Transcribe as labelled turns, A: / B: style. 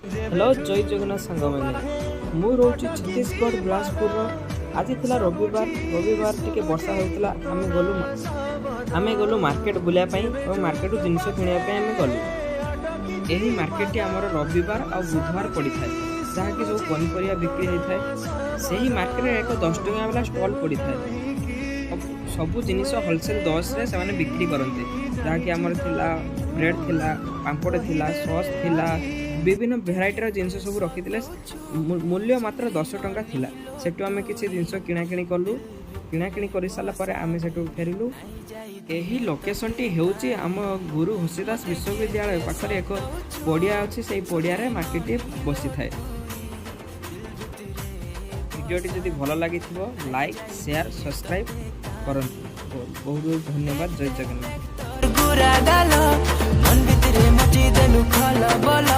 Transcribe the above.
A: Hello, ଜୟ ଜଗନ୍ନାଥ ସାଙ୍ଗମାନେ। ମୁଁ ରହୁଛି ଛତିଶଗଡ଼ ବିଳାସପୁରର। ଆଜି ଥିଲା ରବିବାର। ରବିବାର ଟିକେ ବର୍ଷା ହେଉଥିଲା। ଆମେ ଗଲୁ ମାର୍କେଟ ବୁଲିବା ପାଇଁ ଏବଂ ମାର୍କେଟରୁ ଜିନିଷ କିଣିବା ପାଇଁ ଆମେ ଗଲୁ। ଏହି ମାର୍କେଟଟି ଆମର ରବିବାର ଆଉ ବୁଧବାର ପଡ଼ିଥାଏ, ଯାହାକି ସବୁ ପନିପରିବା ବିକ୍ରି ହୋଇଥାଏ। ସେହି ମାର୍କେଟରେ ଏକ 10 ଟଙ୍କା ବାଲା ଷ୍ଟଲ୍ ପଡ଼ିଥାଏ। ସବୁ ଜିନିଷ ହୋଲସେଲ୍ 10ରେ ସେମାନେ ବିକ୍ରି କରନ୍ତି, ଯାହାକି ଆମର ଥିଲା ବ୍ରେଡ଼୍ ଥିଲା, ପାମ୍ପଡ଼ ଥିଲା, ସସ୍ ଥିଲା, ବିଭିନ୍ନ ଭେରାଇଟିର ଜିନିଷ ସବୁ ରଖିଥିଲେ। ମୂଲ୍ୟ ମାତ୍ର 10 ଟଙ୍କା ଥିଲା। ସେଠୁ ଆମେ କିଛି ଜିନିଷ କିଣାକିଣି କଲୁ। କିଣାକିଣି କରିସାରିଲା ପରେ ଆମେ ସେଠୁ ଫେରିଲୁ। ଏହି ଲୋକେସନଟି ହେଉଛି ଆମ ଗୁରୁ ଘସିଦାସ ବିଶ୍ୱବିଦ୍ୟାଳୟ ପାଖରେ ଏକ ପଡ଼ିଆ ଅଛି। ସେଇ ପଡ଼ିଆରେ ମାର୍କେଟଟି ବସିଥାଏ। ଭିଡ଼ିଓଟି ଯଦି ଭଲ ଲାଗିଥିବ, ଲାଇକ୍, ସେୟାର, ସବସ୍କ୍ରାଇବ୍ କରନ୍ତୁ। ବହୁତ ବହୁତ ଧନ୍ୟବାଦ। ଜୟ ଜଗନ୍ନାଥ।
B: ଗୁରା ଗାଲ ମନ ଭିତରେ ମଚେଇ ଦେଲୁ ଖଲ ବଲ।